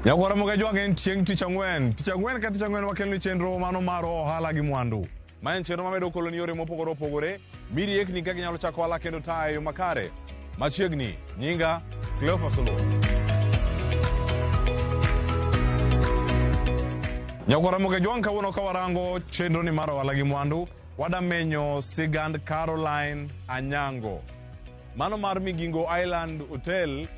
Nyakwara Mogajwang' en chieng' tich ang'wen. Tich ang'wen ka tich ang'wen wakeloni chenro mano mar ohala gi mwandu. Ma en chenro mamedo koloni yore mopogore opogore miriekni kaka inyalo chako ohala kendo tayo e yo makare. Machiegni, nyinga Cleophas Oloo. Nyakwara Mogajwang' kawuono ka warango chenro ni mar ohala gi mwandu, wadamenyo sigand Caroline Anyango. Mano mar Migingo Island Hotel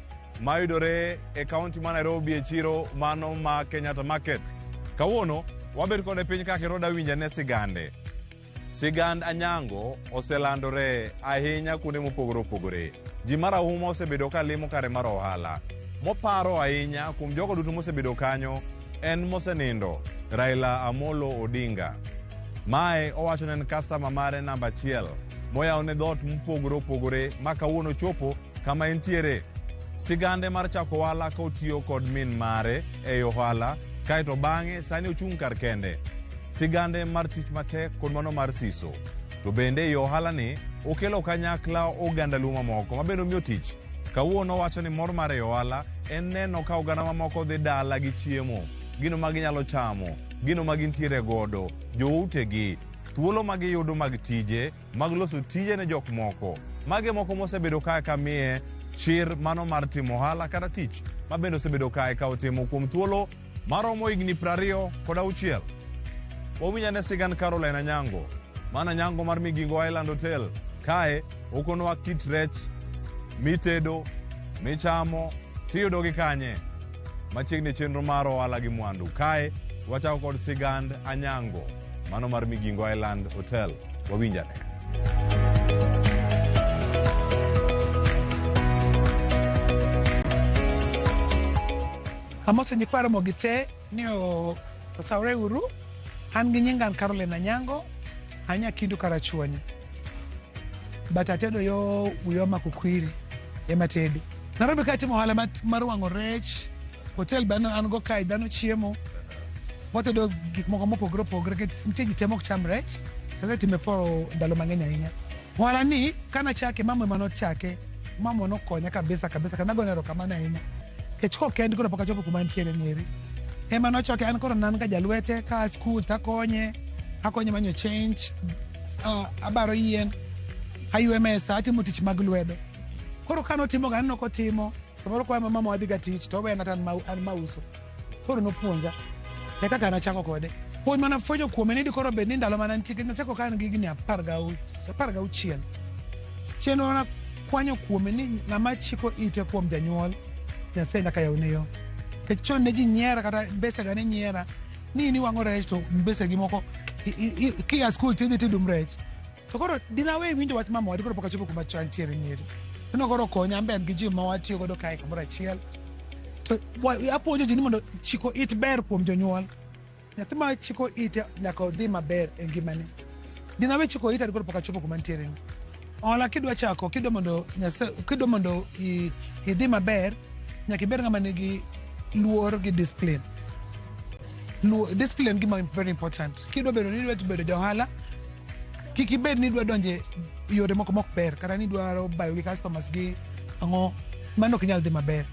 mayudore e kaunti ma Nairobi e chiro mano ma Kenyatta Market. Kawuono wabet kode piny ka kendo dawinj ane sigande. Sigand Anyango oselandore ahinya kuonde mopogore opogore. Ji marahuma osebedo ka limo kare mar ohala. Moparo ahinya kuom jogo duto mosebedo kanyo en mosenindo Raila Amolo Odinga. Mae owacho ne en kastama mare namba achiel moyawone dhoot mopogore opogore ma kawuono chopo kama entiere. Sigande mar chako ohala ka otiyo kod min mare ei ohala kaeto bang'e sani ochung' kar kende. Sigande mar tich matek kod mano mar siso. To bende ei ohala ni okelo kanyakla oganda luo mamoko ma bende omiyo tich. Kawuono owacho ni mor mare ei ohala en neno ka oganda mamoko dhi dala gi chiemo, gino ma ginyalo chamo, gino ma gintiere godo, joutegi, thuolo ma giyudo mag tije, mag loso tije ne jok moko. Mage moko mosebedo ka ka miye chir mano mar timo ohala kata tich ma bende osebedo kae ka otimo kuom thuolo maromo higni 26. Wawinj ane sigand Caroline Anyango, mana Anyango mar Migingo Island Hotel. Kae okonwa kit rech mitedo, michamo, tiyudo gi kanye. Machiegni chenro mar ohala gi mwandu. Kae wachako kod sigand Anyango, mano mar Migingo Island Hotel. Wawinj ane. Amoso nyikwa Ramogi te ni osawre uru. An gi nyinga an Caroline Anyango, an nyakindu Karachuonyo. But atedo yo Uyoma Kukwiri ema tedo. Nairobi ka atimo ohala mar wang'o rech, hotel be an go kae dhano chiemo. Watedo gik moko mopogore opogore nikech nitie ji te mok cham rech. To asetime for ndalo mang'eny ahinya. Ohala ni kanachake mama ema nochake, mama nokonya kabisa kabisa kendo agone erokamano ahinya. Nikech kok en koro pok achopo kuma antiere ni eri. Ema nochoke an koro nan ga jalwete ka a skul takonye, akonye manyo change, abaro yien, aywe mesa, atimo tich mag lwedo. Koro ka notimo ga aneno kotimo, samoro koa ma mama wadhi ga tich to owena to an mauso. Koro nopuonja e kaka nachako kode. Puonj mana fwenyo kuome ni dikoro bed ni ndalo mana nitie nachako ka an gi higni 16. Chenro na kwanyo kuome ni ng'ama chiko ite kuom janyuol Nyasaye nyaka yawne yo. Nikech chon ne ji nyiera kata mbesega ne nyiera ni in iwang'o rech to mbesegi moko kia skul tidhi tidum rech. To koro dinawe winjo wach mamawa dikoro pok achopo kuma antiere ni eri. Neno koro konya an be an gi ji ma watiyo godo kae kamoro achiel. To apuonjo ji ni mondo chiko it ber kuom jonyuol. Nyathi ma chiko ite nyaka odhi maber e ngimane. Dinawe chiko ita dikoro pok achopo kuma nitiere ni. Ohala kidwa chako, kidwa mondo Nyasaye, kidwa mondo idhi maber, nyaka ibed ng'ama nigi luor gi discipline. Discipline gima very important. Kidwa bedo ni idwa bedo ja ohala, kik ibed ni idwa donje yore moko mok ber, kata ni idwaro bayo gi customers gi ang'o, mano ok nyal dhi maber.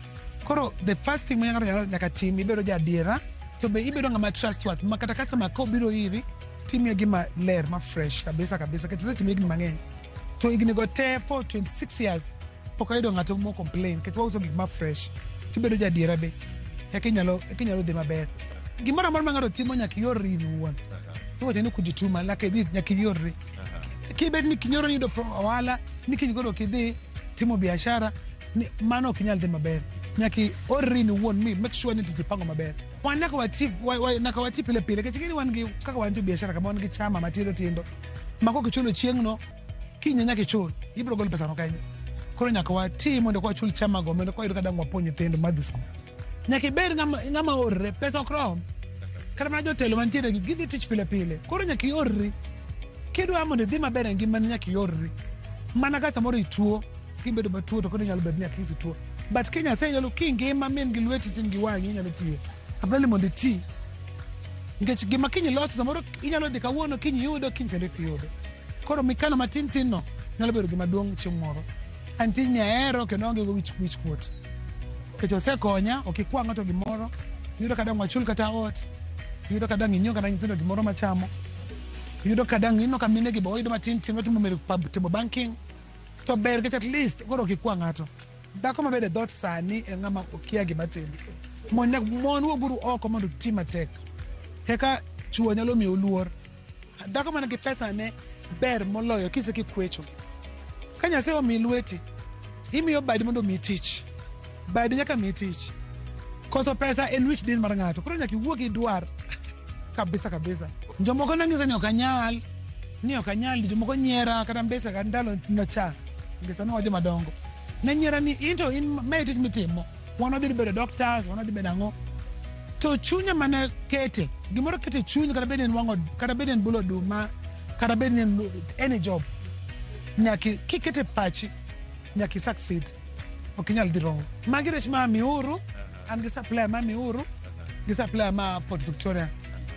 Koro the first thing ma ng'ato nyaka tim, ibedo ja adiera, to be ibedo ng'ama trustworthy, ma kata customer kobiro iri, timiye gima ler, ma fresh kabisa kabisa. Nikech asetimo higni mang'eny. To higni go te for 26 years, pok ayudo ng'ato mo complain, nikech wauso gik ma fresh. Tibedo ja adiera be, eka inyalo dhi maber. Gimoro amora ma ng'ato timo nyaka iorri in iwuon. Iwacho ni kujituma, nyaka idhi, nyaka iorri. Kibet ni kinyoro ni yudo ohala, ni kiny koro ok idhi timo biashara, ni mano ok inyal dhi maber. Nyaka iorri in iwuon mi make sure ni tich ipango maber. Wan nyaka wati, nyaka wati pile pile, nikech ing'e ni wan gi, kaka wan jo biashara kama wan gi chama matindo tindo, ma kok ichulo chieng'no, kiny nyaka ichul, ibiro golo pesano kanye. Koro nyaka wati mondo wachul chama go, mondo wayud kaka dang' wapuonj nyithindo madhi skul. Nyaka ibed ng'ama orre, pesa ok rom. Kata mana jotelo mantiere gi, gidhi tich pile pile. Koro nyaka iorri. Kidwa mondo idhi maber e ngimani nyaka iorri. Mana ka samoro ituo, kibedo matuo to koro inyalo bedo ni at least ituo. But ka Nyasaye nyalo kingima min gi lweti tin gi wang'i inyalo tiyo. Afadhali mondo iti. Nikech gima kiny iloso samoro inyalo dhi kawuono kiny iyudo kiny kendo ok iyudo. Koro mikano matin tin no nyalo bedo gima duong' chieng' moro. An tijni ahero kendo aonge go wich kuot. Nikech osekonya, ok ikwa ng'ato gimoro. Yudo ka dang' wachul kata ot, yudo ka dang' inyiew kata nyithindo gimoro machamo, yudo ka dang' ineno ka mine gi be oyudo matin tin watimo mer timo banking to ber nikech at least koro ok ikwa ng'ato. Dhako mabedo e dhoot sani en ng'ama okia gima timo. Mon mon wuoguru oko mondo uti matek. Eka chuo nyalo miyou luor. Dhako man gi pesa ne ber moloyo kise kikwecho. Ka Nyasaye omiyi lweti, imiyo badi mondo omiyi tich. Badi nyaka miyi tich. Koso pesa en wich din mar ng'ato. Koro nyaka iwuog idwar kabisa kabisa. Jomoko nang'isa ni ok anyal, ni ok anyal, jomoko nyiera kata mbesa kata ndalo no cha. Nikech sani wan joma dongo. Ne nyiera ni in to in ma e tich mitimo. Wan wadhi bedo doctors, wan wadhi bedo ang'o. To chunya mane kete, gimoro kete chuny kata bed ni en wang'o, kata bed ni en bulo oduma, kata bed ni en any job. Nyaka kikete pachi, nyaka i succeed. Ok inyal dhi wrong. Magi rech ma Miuru, an gi supplier ma Miuru, gi supplier ma Port Victoria,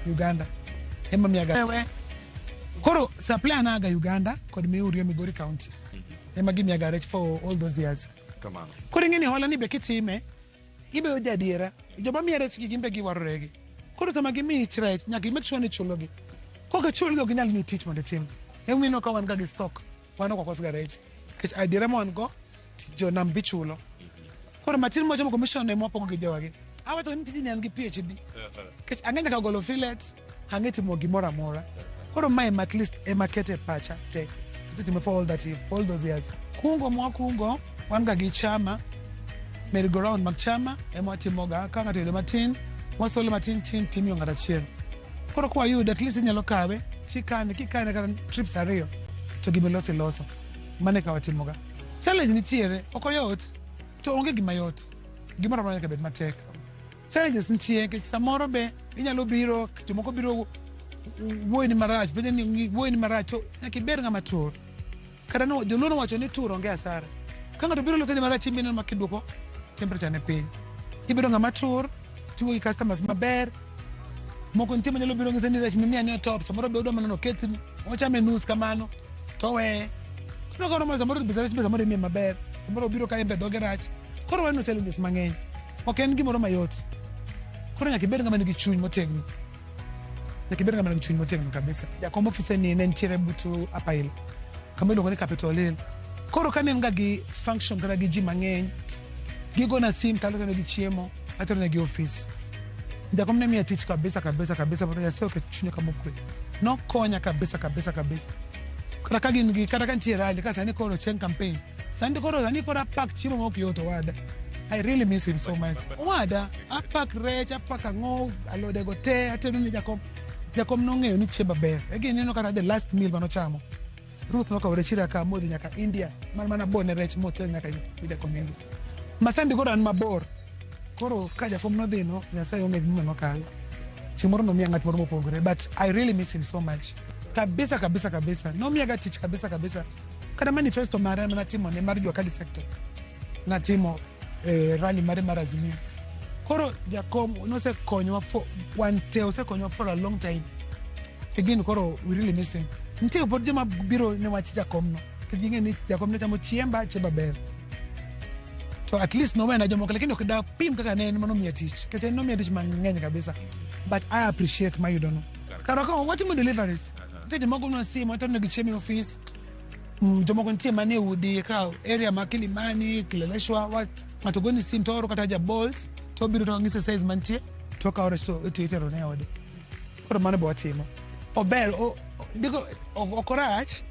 Uganda. Ema miyaga. Koro supplier na ga Uganda kod Miuru e Migori County. Ema gimiyaga rech for all those years. Kamano. Koro ing'e ni hola ni be kitime, ibedo jadiera. Joma miya rech gi gin be giwarore gi. Koro sama gimiyi rech, nyaka i make sure ni ichulogi. Kok ichulgi ok ginyal miyi tich mondo itim. Emomiyo ineno ka wan ga gi stock, wan ok wakos ga rech. Nikech adiera ma wan go, jo nam be chulo. Koro matin mwachamo commission ema wapogo gi jowagi. Awacho ni tijni an gi PhD. Nikech ang'e nyaka golo fillet, ang'e timo gimoro amora. Koro mae ema at least ema keto e pacha te. Asetimo for all that, for all those years. Kungo mwakungo, wan ga gi chama, merry go round mag chama ema watimoga. Ka ng'ato oyudo matin, wasolo matin tin timiyo ng'ato achiel. Koro kwayudo at least inyalo kawe, tikane, kikane kata trips ariyo, to gima iloso iloso. Mano e kaka watimoga. Challenge nitiere, ok oyot, to onge gima yot. Gimoro amora nyaka bed matek. Challenges nitie nikech samoro be inyalo biro, jomoko biro wuoyoni marach, bende ni wuoyoni marach, to nyaka ibed ng'ama tur. Kata no, joluo nowacho ni tur onge asara. Ka ng'ato biro losoni marach, ineno ma kiduoko temperature ne piny. Ibedo ng'ama tur, tiwuoyo gi customers maber. Moko nitie manyalo biro ng'ise ni rech mimiya ni otop, samoro be odwa mana nokethni, ochame nus kamano, to oweye. Koro koro samoro pesa rech be samoro imiye maber, samoro obiro ka en be dhoge rach. Koro waneno challenges mang'eny. Ok en gimoro mayot. Koro nyaka ibed ng'ama nigi chuny motegno. Nyaka ibed ng'ama nigi chuny motegno kabisa. Jakom ofise ni ne nitiere but Upper Hill, kama iluongo ni Capitol Hill. Koro kane en ga gi function kata gi ji mang'eny, gigona sim to alosonegi chiemo, ateronegi ofis. Jakom ne miya tich kabisa kabisa kabisa mondo Nyasaye oket chunya kama okwe. Nokonya kabisa kabisa kabisa. Kata ka gin gi kata ka nitie rally ka sani koro chieng' campaign. Sani koro sani koro apak chiemo ma ok yot owada. I really miss him so much. Owada, apak rech, apak ang'o, alode go te, atedo ne jakom. Jakom nong'eyo ni chiemba ber. E gineno kata the last meal manochamo. Ruth nokawo rech ira ka modhi nyaka India. Man mana bone rech moter nyaka jakom India. Masandi koro an mabor. Koro ka jakom nodhi no, Nyasaye ong'e gimomiyo nokawe. Chieng' moro nomiya ng'at moro mopogore, but I really miss him so much. Kabisa kabisa kabisa. Nomiyaga tich kabisa kabisa. Kata manifesto mare natimo ne mar Jua Kali sector. Natimo rally mare mar Azimio. Koro jakom nosekonyowa for wan te osekonyowa for a long time. Again koro we really miss him. Nitie pod joma biro ne wach jakom no. Nikech ging'e ni jakom ne chamo chiemba, chiemba ber. To at least nowena jomoko lakini ok dapim kaka ne en manomiya tich. Nikech en nomiya tich mang'eny kabisa. But I appreciate mayudo no. Kara ka watimo deliveries. Nitie joma gonwa simu, watero chiemo e office. Jomoko nitie manie udi ka area ma Kilimani, Kileleshwa, ng'ato goni sim to oro kata ja Bolt to obiro to ng'ise size mantie to okawo rech to itero ne ode. Koro mano be watimo. Ober, diko ok orach,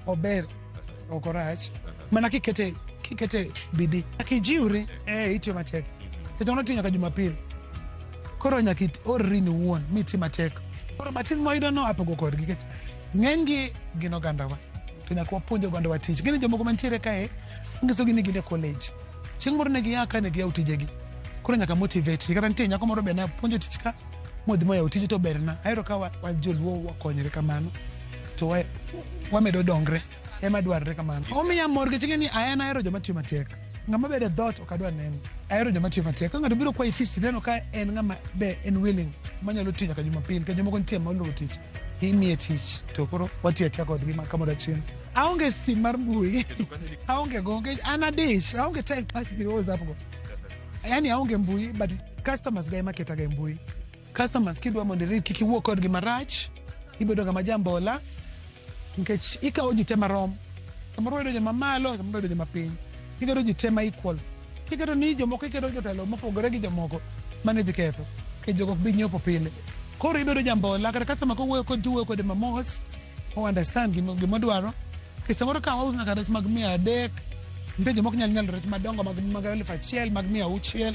ober, ok orach. Mana kikete kikete bidii. Nyaka ijiwri, itiyo matek. Nikech wan watiyo nyaka Jumapil. Koro nyaka iorri ni iwuon miti matek. Koro matin mwayudo no apogo kodgi nikech ng'enygi gin ogandawa. To nyaka wapuonj ogandawa tich. Gin jomoko mantiere kae, nyisogi ni gin e college. Chieng' moro ne gia ka ne giyawo tijegi. Koro nyaka motivate gi. Kata nitie nyako moro be napuonjo tich ka, modhi moyawo tije to berna. Ahero ka wan joluo wakonyre kamano. To wamedo dongre. Ema dwarre kamano. Omiya mor nikech ing'e ni an ahero joma tiyo matek. Ng'ama bedo e dhoot ok adwa neno. Ahero joma tiyo matek. Ka ng'ato biro kwayi tich tineno ka en ng'ama be en willing manyalo tiyo nyaka Jumapil. Nikech jomoko nitie ma oluoro tich. Imiye tich to koro watiyo atiya kodgi kamoro achiel. Aonge sim mar mbui. Aonge go nikech an adich. Aonge time mar gi WhatsApp go. Yani aonge mbui but Customers ga ema ketaga e mbui. Customers kidwa mondo irit kik iwuo kodgi marach, ibedo ng'ama jambola, nikech ikawo ji te marom. Samoro wayudo joma malo, samoro wayudo joma piny. Iketo ji te ma equal. Kiketo ni jomoko iketo jotelo mopogore gi jomoko, mano idhi ketho. Nikech jogo ok bi nyiepo pile. Koro ibedo jambola, kata customer kowuoyo kodi tiwuoyo kode mamos, o understand gima odwaro. Nikech samoro ka wauso nyaka rech mag 300, nitie jomoko nyalo nyalo rech madongo mag 1000, mag 600,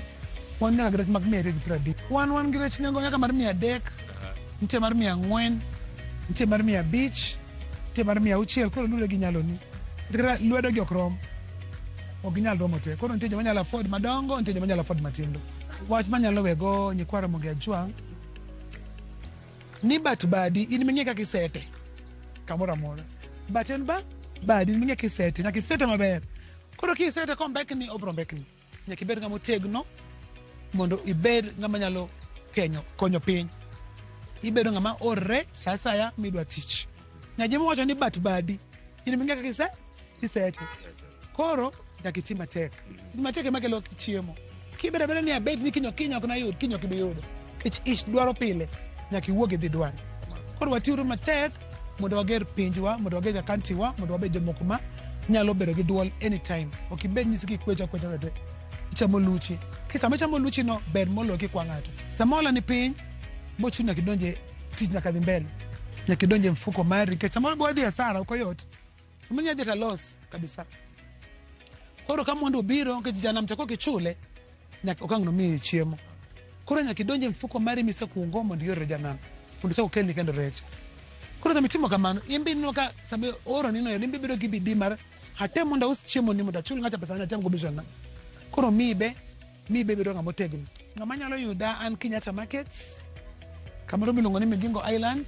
wan nyaka gi rech mag 250. Wan gi rech nengo nyaka mar 300, nitie mar 400, nitie mar 500, nitie mar 600, koro luwore gi nyaloni. Kata lwedo gi ok rom. Ok ginyal romo te. Koro nitie joma nyalo afford madongo, nitie joma nyalo afford matindo. Wach manyalo wego nyikwa Ramogi Ajwang' ni bat badi in ming'e kaka isete kamoro amora. Bat en ba badi in ming'e kisete, nyaka isete maber. Koro kisete kombekni, obro mbekni. Nyaka ibed ng'ama otegno mondo ibed ng'ama nyalo konyo piny. Ibedo ng'ama orre sa asaya midwa tich. Nyajemo wacho ni bat badi in ming'e kaka isete. Koro nyaka iti matek. Tich matek ema kelo chiemo. Kibedo abeda ni abet ni kiny ok nayud, kiny ok ibi yudo. Nikech ich dwaro pile, nyaka iwuog idhi dwar. Koro watiuru matek mondo wager pinjwa, mondo wager county wa, mondo wabed jomoko ma nyalo bedo gi duol anytime. Ok ibed ni isiko ikwecho akwecha te. Ichamo luchi. Ki sama ichamo luchi no, ber moloyo kikwa ng'ato. Sama hola ni piny, bochuno nyaka idonje tich nyaka dhi mbele. Nyaka idonje mfuko mari. Nikech samoro bo wadhi hasara, ok oyot. Samoro inyalo dhi to loss kabisa. Koro ka mwandu obiro, nikech janam cha kokichule, nyaka okang' nomiyi chiemo. Koro nyaka idonje mfuko mari misekungo mondo iorne janam, mondo ochak okelni kendo rech. Koro sama itimo kamano, in be ineno ka sama ooroni no, in be ibedo gi bidii mar atem mondo aus chiemo ni mondo achul ng'acha pesa ne acham go bishana. Koro mibe bedo ng'ama otegno. Ng'ama nyalo yuda an Kenyatta Markets, kamoro miluongo ni Migingo Island.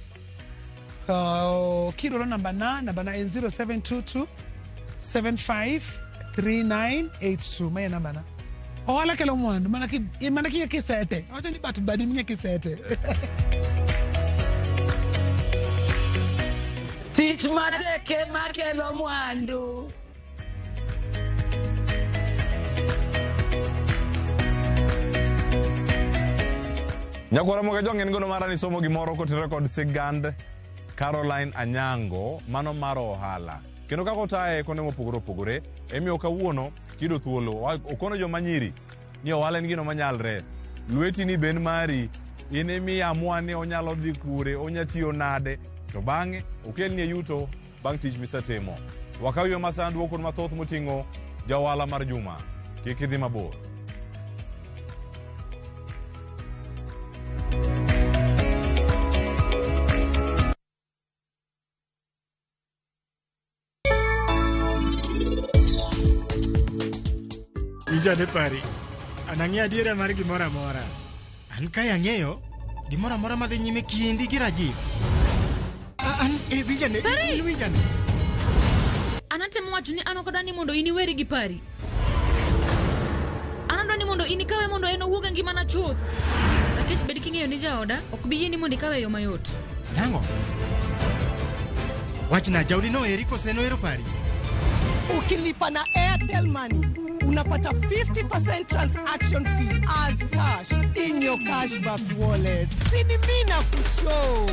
Kidwaro namba na en 0722 753982. Mae namba na. Ohala kelo mwandu, mana king'e kisete. Awacho ni bat badi ming'e kisete. Tich matek ema kelo mwandu. Nyakwara Ramogi Ajwang' en gono mara ni somo gimoro kotenore kod sigand Caroline Anyango, mano mar ohala. Kendo kaka otaye kuonde mopogore opogore, emiyo kawuono kiyudo thuolo, okono joma nyiri ni ohala en gino manyalre. Lweti ni ben mari, in emiamua ni onyalo dhi kure, onya tiyo nade, to bang'e okelni e yuto bang' tich misetimo. Wakaw yo masan duoko mathoth moting'o jaohala mar juma. Kik idhi mabor. Winjo ane pari. An ang'eyo adiera mar gimoro amora. An kae ang'eyo gimoro amora madhi nyime kindi gi Rajiv. An winj ane, in winj ane. An atemo wacho ni an ok adwa ni mondo in iweri gi Pari. An adwa ni mondo in ikawe mondo en owuog e ngimana chuth. Rakesh bed king'eyo ni jaoda ok bi yieni mondo ikawe e yo mayot. Nang'o? Wachna jaodi noheri kose nohero Pari? Ukilipa na Airtel Money unapata 50% transaction fee as cash in your cashback wallet. Sini mina kushow.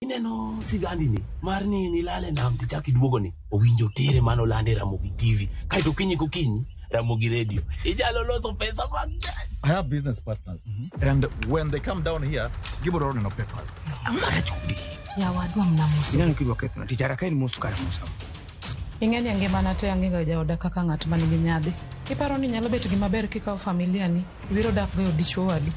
Ineno sigandi ni mar ni nilale nam tichak iduogo ni owinjo tere mano lande Ramogi TV kaeto okinyi kokinyi Ramogi Radio inyalo loso pesa mang'eny. I have business partners, and when they come down here, give it no papers. Yawadwa mnamuso. Ineno kidwa ketho tich araka en mos kar mosa. Ing'eni e ngimana te ang'e jaoda kaka ng'at ma nigi nyadhi. Iparo ni nyalo bet gima ber kikawo familia ni ibiro dak go e od dichuo wadu.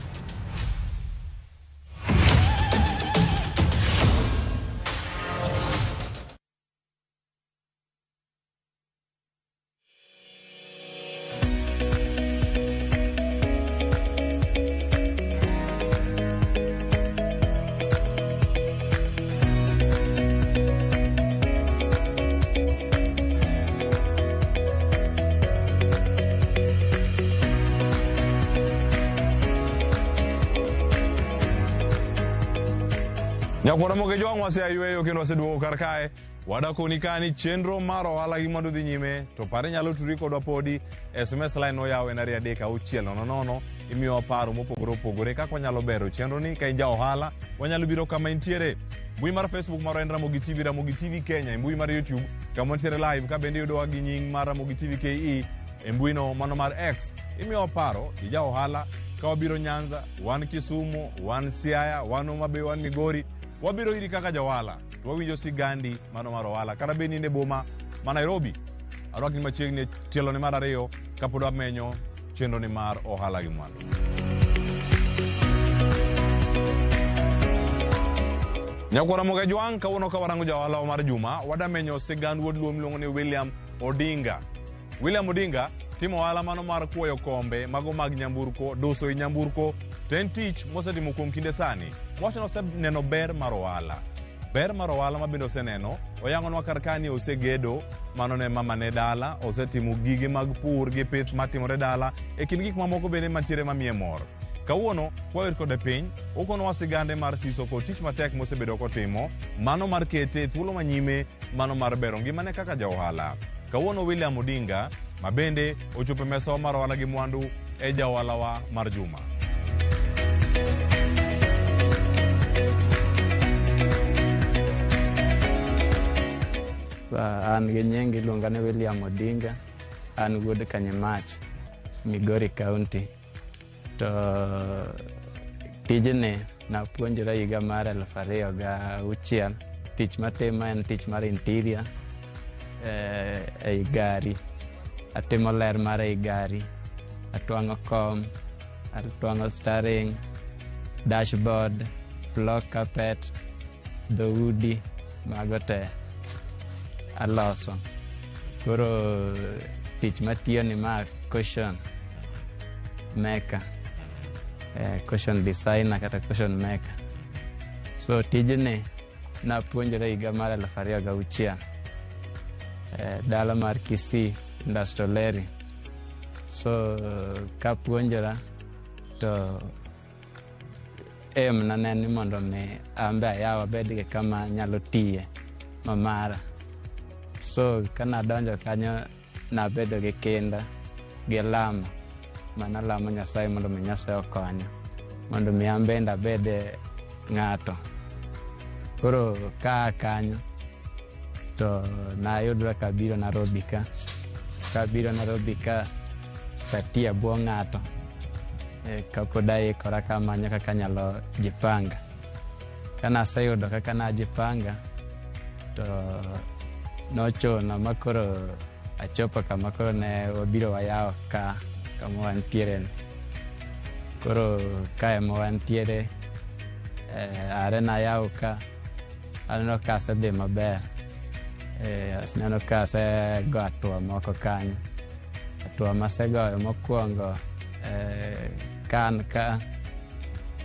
Nyakwara Ramogi Ajwang' waseyayweyo kendo waseduogo kar kae. Wadakoni kani chenro mar ohala gi mwandu dhi nyime to pare nyalo tudri kodwa podi. SMS line oyaw en 23600 imiyowa paro mopogore opogore kaka wanyalo bero chenro ni. Ka in ja ohala wanyalo biro kama intiere. Mbui mar Facebook marwa en Ramogi TV, Ramogi TV Kenya. E mbui mar YouTube kama wantiere live ka bende yudowa gi nying mar Ramogi TV KE. E mbui no mano mar X imiyowa paro gi ja ohala ka wabiro Nyanza, wan Kisumu, wan Siaya, wan Homa Bay, wan Migori, wabiro iri kaka johala to wawinjo sigandi mano mar ohala. Kata bed ni in e boma ma Nairobi, arwakni machiegni e tielo ni mar ariyo kapod wamenyo chenro ni mar ohala gi mwandu. Nyakwara Ramogi Ajwang', kawuono ka warango jaohala mar juma, wadamenyo sigand wuod Luo miluongo ni William Odinga. William Odinga timo ohala mano mar kuoyo kombe mago mag nyamburko, duso i nyamburko, to en tich mosetimo kuom kinde sani. Wacho ni oseneno ber mar ohala. Ber mar ohala ma bende oseneno, oyangonwa kar ka ni osegedo, mano ne mamane dala, osetimo gige mag pur gi pith matimore dala, e kind gik mamoko bende mantiere mamiye mor. Kawuono, kwawer kode piny, okonowa sigande mar siso kod tich matek mosebedo kotimo, mano mar kete e thuolo manyime, mano mar bero ngimane kaka ja ohala. Kawuono William Odinga, ma bende ochopo e mesawa mar ohala gi mwandu e jaohalawa mar juma. An gi nying iluonga ni William Odinga, an wuod Kanyamach, Migori County. To tijni napuonjora higa mar 2006. Tich matimo en tich mar interior ei gari. Atimo ler mar ei gari, atwang'o kom, atwang'o steering, dashboard, floor carpet, dhoudi, mago te aloso. Koro tich matiyo ni ma cushion maker, cushion designer kata cushion maker. So tijni napuonjora higa mar 2006 dala mar Kisii Industrial Area. So kapuonjora to aim na ne en ni mondo mi an be ayaw abed gi kama anyalo tiye mamara. So kanadonjo kanyo nabedo gi kinda gi lamo manalamo Nyasaye mondo mi Nyasaye okonya mondo mi an bende abed ng'ato. Koro kaa kanyo to nayudra kabiro Nairobi ka. Kabiro Nairobi ka tatiyo e bwo ng'ato kapod aikora kamanyo kaka anyalo jipanga. Kanaseyudo kaka najipanga to nochuno ma koro achopo kama koro ne wabiro wayawo ka kama wantiere ni. Koro ka ema wantiere are nayaw ka aneno ka asedhi maber. Aseneno ka asego hatua moko kanyo. Hatua masegoyo mokwongo ka an ka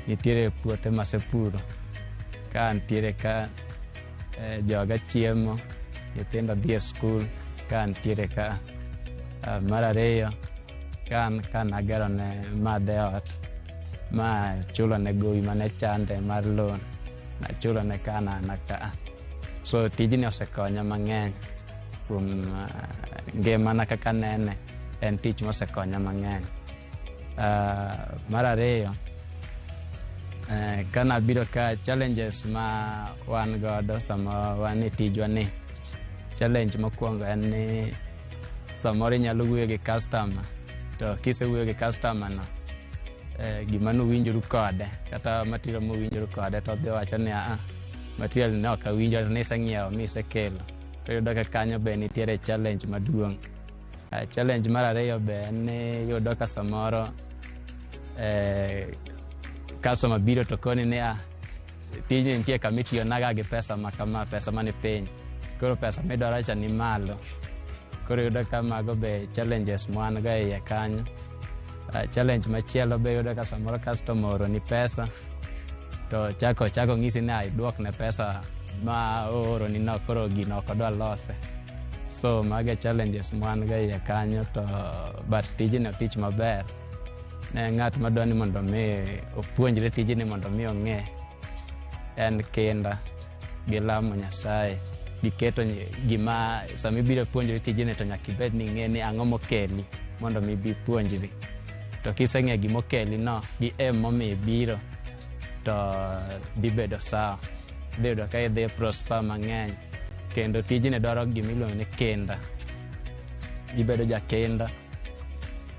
nitiere puothe masepuro. Ka antiere ka joga chiemo, nyithindo dhi e skul ka antiere ka. Mar ariyo, ka an ka nagero ne madhe ot ma achulo ne gowi mane chande mar loan, nachulo ne ka an ka. So tijni osekonya mang'eny kuom ngimana kaka nene, en tich mosekonya mang'eny. Mar ariyo, kanabiro ka challenges ma wan godo sama wan e tijwa ni, challenge mokwongo en ni samoro inyalo wuoyo gi customer, to kisewuoyo gi customer no, gima nuwinjoru kode kata material mowinjoru kode to odhi wacho ni aa, material ne ok awinjo to niseng'iewo misekelo. Koro iyudo ka kanyo be nitiere challenge maduong'. Challenge mar ariyo be en ni iyudo ka samoro customer biro to koni ni ah, tijni nitie kama itiyonaga gi pesa ma kama, pesa mani piny. Koro pesa midwaro cha ni malo. Koro iyudo ka mago be challenges mwan go e iye kanyo. Challenge machielo be iyudo ka samoro customer ooroni pesa to chako ng'isi ni iduokne pesa ma ooroni no, koro gino ok odwa lose. So mago e challenges mwan go e iye kanyo to but tijni otich maber ne ng'at madwa ni mondo mi opuonjre tijni mondo mi ong'e en kinda gi lamo Nyasaye. Giketo gima sama ibiro puonjori tijni to nyaka ibed ni ing'e ni ang'o mokeli mondo mi ibi puonjri. To kiseng'eyo gimokeli no gi aim momiyo ibiro to dhi bedo sawa. Idhi yudo ka idhi prosper mang'eny kendo tijni dwaro gimiluongo ni kinda. Ibedo jakinda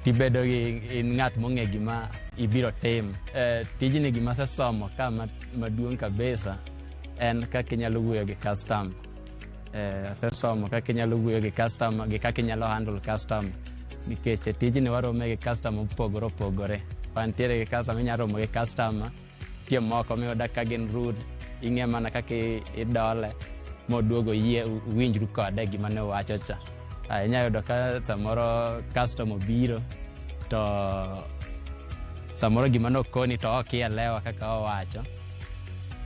tibedo gi in ng'at mong'e gima ibiro timo. Tijni gima asesomo ka maduong' kabisa en kaka inyalo wuoyo gi customer. Asesomo kaka inyalo wuoyo gi customer gi kaka inyalo handle customer nikech e tijni warome gi customer mopogore opogore. Wantiere gi customer, inyalo romo gi customer, nitie moko miyudo ka gin rude, ing'e mana kaka idole moduogo oyie uwinjru kode gima ne uwacho cha. Inyalo yudo ka samoro customer obiro to samoro gima nokoni to ok ielewa kaka owacho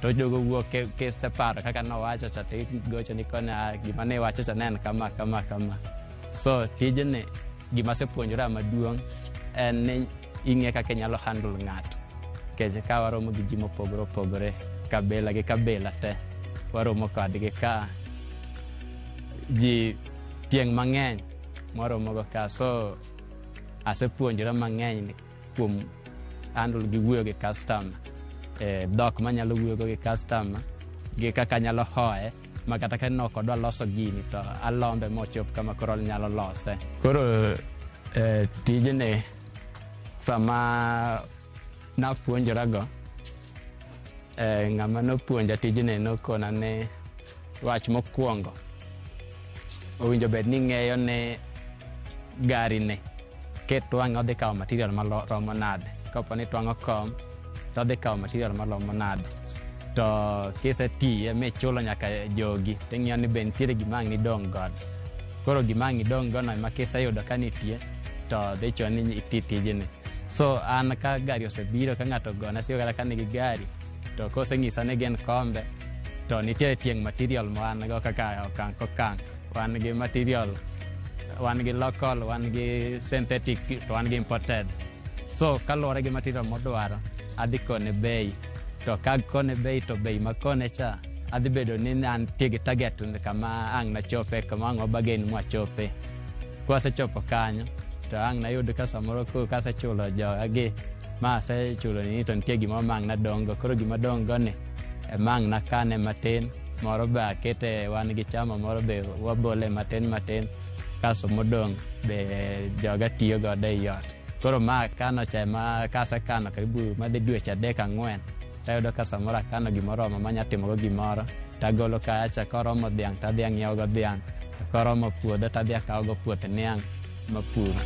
to oduogo wuok kiseparo kaka nowacho cha tigocho ni kone gima ne iwacho cha ne en kama kama kama. So tijni gima asepuonjora maduong' en ni ing'e kaka inyalo handle ng'ato nikech ka waromo gi ji mopogore opogore, kabila gi kabila te waromo kodgi ka ji tieng' mang'eny mwaromogo ka. So asepuonjora mang'eny kuom handle gi wuoyo gi customer, dhok manyalo wuoyogo gi customer gi kaka anyalo hoye ma kata ka ok odwa loso gini to alombe mochop kama koro nyalo lose. Koro tijni sama napuonjorago, ng'ama nopuonja tijni nokona ni wach mokwongo owinjo bed ni ing'eyo ni gari ni kitwang'e odhi kawo material maromo nade. Kapo ni itwang'o kom to odhi kawo material maromo nade. To kisetiye michulo nyaka jogi ting'iyo ni be nitiere gima ang' nidong' godo. Koro gima ang' idong' go no ema kiseyudo ka nitie to dhi chuni ni iti tijni. So an ka gari osebiro ka ng'ato ogona simu kata ka nigi gari to koseng'isa ni gin kombe to nitiere tieng' material ma wan go kaka okang' kokang'. Wan gi material, wan gi local, wan gi synthetic to wan gi imported. So kaluwore gi material modwaro, adhi kone bei. To ka kone bei to bei makone cha adhi bedo ni antie gi target kama ang' nachope, kama ang' wabargain mwachope. Kwasechopo kanyo to ang' nayud ka samoro koro kasechulo jogagi ma asechulo nini to nitie gimoro ma ang' nadong' go. Koro gima adong' go ni ema ang' nakane matin, moro be akete wan gi chama moro be wabole matin matin, kasto modong' be joga tiyo godo ei ot. Koro ma kano cha ema kasekano karibu madhi dweche 3 4 tayudo ka samoro akano gimoromo manya timogo gimoro tagolo kacha koromo dhiang' tadhi ang'iewo go dhiang', koromo puodho tadhi akawo go puoth niang' mapuro.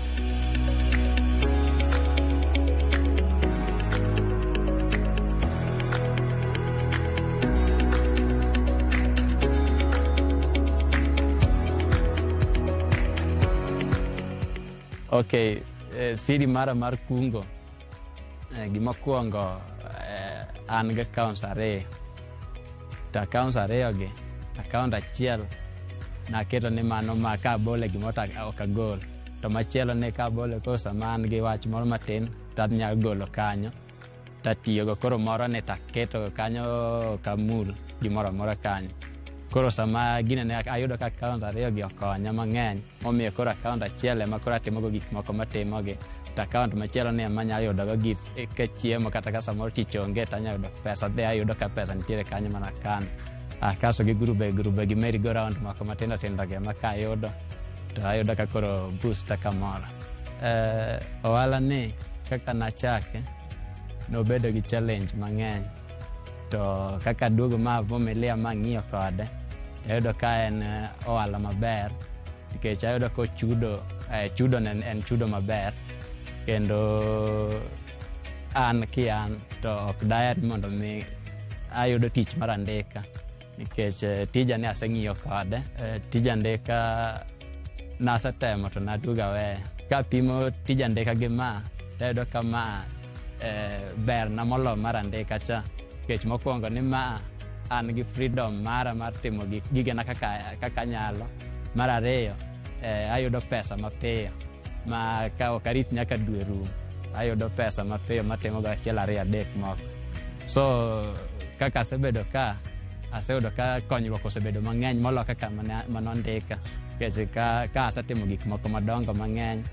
Okay, siri mara mar kungo, gimokwongo an gi accounts 2. To accounts 2 gi, account achiel naketo ni mano ma kabole gimoro to ok agol. To machielo ni kabole koro sama an gi wach moro matin to anyalo golo kanyo tatiyogo. Koro moro ni taketo kanyo ok amul gimoro amora kanyo. Koro sama gine ne ayudo ka account 2 gi okonya mang'eny, momiyo koro account achiel ema koro atimogo gik moko matimogi. To account machielo ni ema anyalo yudogo gik ka chiemo kata ka samoro tich onge to anyalo yudo pesa, adhi ayudo ka pesa nitiere kanyo mana kano. Kasto gi grube gi merry go round moko matindo tindo gi ema kayudo to ayudo ka koro booster kamoro. Ohala ni kaka nachake nobedo gi challenge mang'eny. To kaka aduogo ma vumilia ma ang'iyo kode, ayudo ka en ohala maber nikech ayudo ka ochudo, chudo ne en chudo maber kendo an kian to ok daher mondo mi ayudo tich mar andika nikech tija ni aseng'iyo kode. Tij andika nasetemo to naduogo aweyo. Kapimo tij andika gi ma tayudo ka ma berna moloyo mar andika cha nikech mokwongo ni ma an gi freedom mara mar timo gigena kaka anyalo. Mar ariyo, ayudo pesa mapiyo ma ka ok arit nyaka dwe rum, ayudo pesa mapiyo matimogo 1 2 3 moko. So kaka asebedo ka Aseyudo ka konyruok osebedo mang'eny molo kaka manondika. Nikech ka asetimo gik moko madongo mang'eny,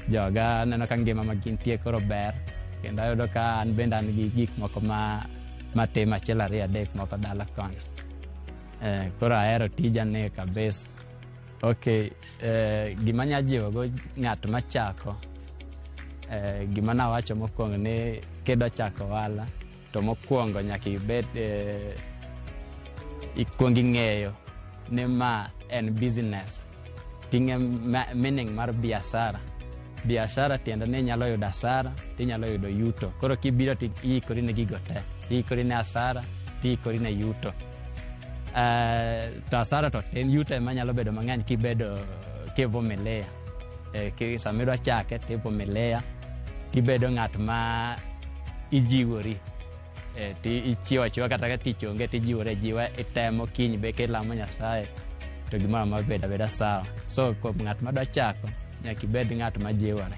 joga aneno ka ngima ma gintie koro ber, kendo ayudo ka an bende an gi gik moko ma matimo achiel ariyo adek moko dala koni. Koro ahero tijani kabisa. Okay, gima anya jiwogo ng'at machako, gima nawacho mokwongo ni kidwa chako ohala, to mokwongo nyaka ibed ikuong ing'eyo ni ma en business. Ting'e meaning mar biashara. Biashara tiende ni inyalo yudo hasara tinyalo yudo yuto. Koro kibiro to iikori ne gigo te. Iikori ne hasara tiikori ne yuto. To hasara to tin, yuto ema nyalo bedo mang'eny kibedo kivumilia. Sama idwa chake tivumilia, tibedo ng'at ma ijiwori. Ti ichiwo achiwa kata ka tich onge tijiwori ajiwa, itemo kiny be kilamo Nyasaye to gimoro amora bedo abeda sawa. So kuom ng'at madwa chako, nyaka ibed ng'at ma jiwore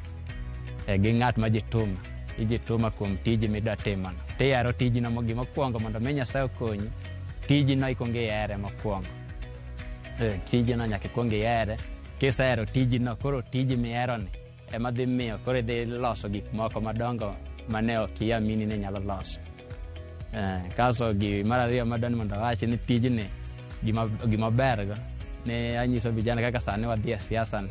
gi ng'at ma jituma. Ijituma kuom tiji midwa timono. Tihero tijino gimokwongo mondo mi Nyasaye okonyi, tijino ikuong ihere mokwongo. Tijino nyaka ikuong ihere. Kisehero tijino, koro tiji miheroni ema dhi miyo koro idhi loso gik moko madongo mane ok iamini ni inyalo loso. Kasto gimar ariyo madwa ni mondo awachi ni tijni gima bergo ni anyiso vijana kaka sani wadhi e siasa ni.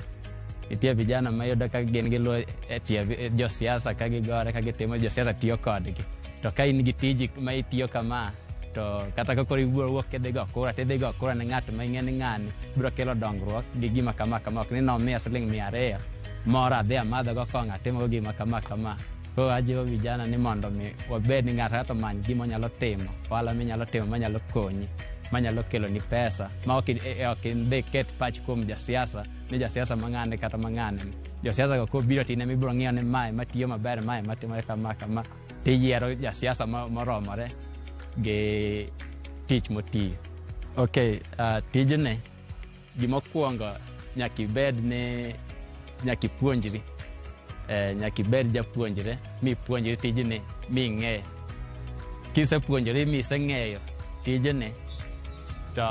Nitie vijana ma iyudo ka gin giluwo e tie josiasa ka gigore ka gitimo josiasa tiyo kodgi. To ka in gi tiji ma itiyo kama, to kata ka koro ibiro wuok kidhi go kura, tidhi go kura ne ng'at ma ing'e ni ng'ani biro kelo dongruok gi gima kama kama. Ok ni nomiya siling 200 moro adhi amadho go kong'o atimo go gima kama kama. Koro ajiwo vijana ni mondo mi wabed ni ng'ato ka ng'ato omany gima onyalo timo, ohala minyalo timo manyalo konyi, manyalo keloni pesa, ma ok idhi ket pach kuom jasiasa, ni jasiasa mang'ane kata mang'ane. Josiasa go kobiro to in ema ibiro ng'iyo ni mae matiyo maber, mae matimore kama kama, tiyiero jasiasa moromore gi tich motiyo. Okay, tijni gimokwongo nyaka ibed ni nyaka ipuonjri. Nyaka ibed japuonjre mipuonjri tijni ming'e. Kisepuonjori miseng'eyo tijni to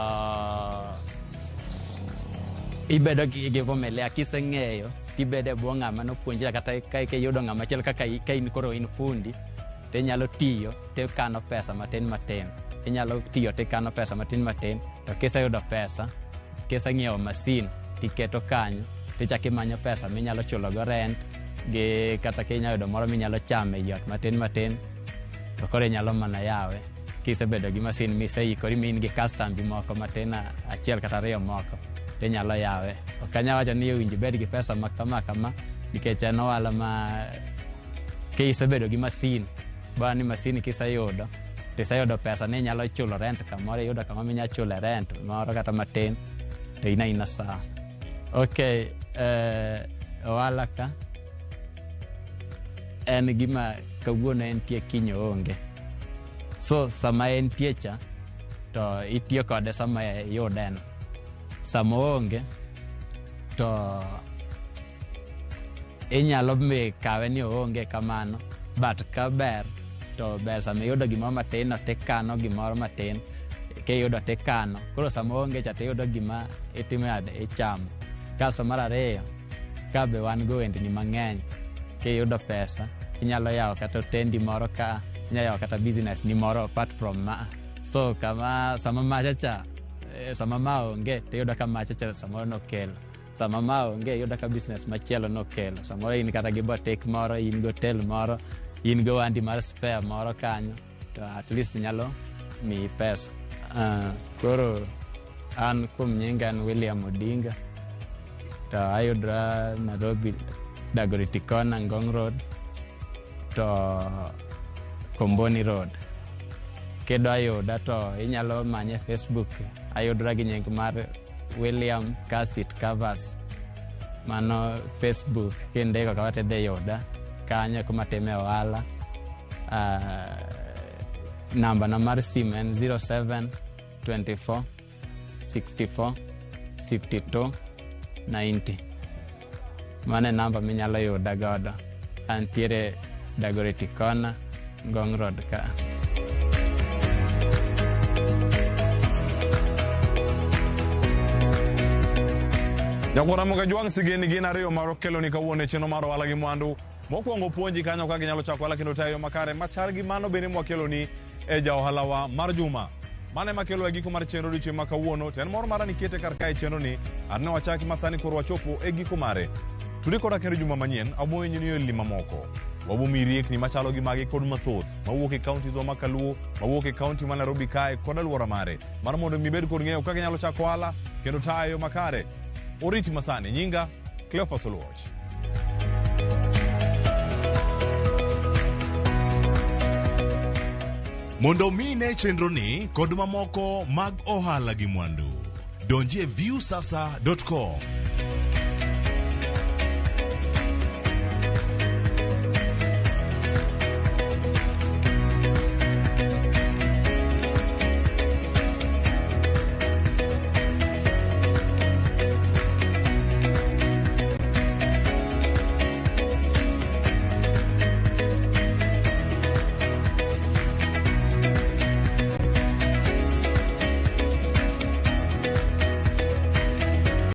ibedo gi vumilia. Kiseng'eyo tibedo e bwo ng'ama nopuonjri kata ka iyudo ng'ama chielo kaka ka in koro in fundi tinyalo tiyo tikano pesa matin matin. Inyalo tiyo tikano pesa matin matin to kiseyudo pesa, kiseng'iewo masin tiketo kanyo tichako imanyo pesa minyalo chulogo rent gi kata kinyalo yudo moro minyalo chamo e ot matin matin to koro inyalo mana yawe. Kisebedo gi masin miseikori mi in gi kastambi moko matin achiel kata ariyo moko tinyalo yawe. Ok anyal wacho ni owinjo ibed gi pesa ma kama kama nikech en ohala ma kisebedo gi masin, bang' ni masin kiseyudo tiseyudo pesa ni inyalo chulo rent kamoro, iyudo kama minyalo chule rent moro kata matin to in aina sawa. Okay, ohala ka en gima kawuono entie kiny oonge. So sama entie cha to itiyo kode sama iyudeno. Sama oonge to inyalo kawe ni oonge kamano, but ka ber to ber sama iyudo gimoro matin no tikano gimoro matin, kiyudo tikano. Koro sama oonge cha tiyudo gima itimo nade, ichamo. Kasto mar ariyo, ka be wan go wendni mang'eny, kiyudo pesa inyalo yawo kata otendi moro ka, inyalo yawo kata business ni moro apart from ma. So kama sama macha cha, sama ma onge tiyudo ka macha cha samoro nokelo. Sama ma onge iyudo ka business machielo nokelo. Samoro in kata gi boutique moro, in gi hotel moro, in gi ohandi mar spare moro kanyo, to at least nyalo miyi pesa. Koro an kuom nyinga an William Odinga, to ayudora Nairobi, Dagoretti Corner, Ngong Road, to Komboni Road. Kidwa yuda to inyalo manye Facebook, ayudora gi nying mar William Car Seat Covers. Mano Facebook, kindiko kama tidhi yuda kanyo kuma atime ohala. Namba na mar simu en 07 24 64 52 90. Mano e namba minyalo yuda godo. Antiere Dagoretti Corner, Ngong Road ka. Nyakwara Moga Jwang' sigeni gin ariyo mar keloni kawuono e chenro mar ohala gi mwandu. Mokwongo puonji kanyo kaka inyalo chako ohala kendo tayo yo makare machal gi mano bende mwakeloni e ja ohalawa mar juma. Mano ema kelo e giko mar chenro odiochieng' ma kawuono. To en mor mara ni kete kar kae e chenro ni an ne wachaki ma sani koro wachopo e giko mare. Tudi koda kendo juma manyien, abowenyi ni ohelni mamoko. Wabomiyi riekni machalo gi magi kod mathoth mawuok e counties wa ma Kaluo, mawuok e county ma Nairobi kae kod alwora mare. Mar mondo mi ibed kod ng'eyo kaka inyalo chako ohala kendo tayo e yo makare. Oriti masani, nyinga Cleophas Oluoch. Mondo omi ine chenroni kod mamoko mag ohala gi mwandu, donji e viusasa.com.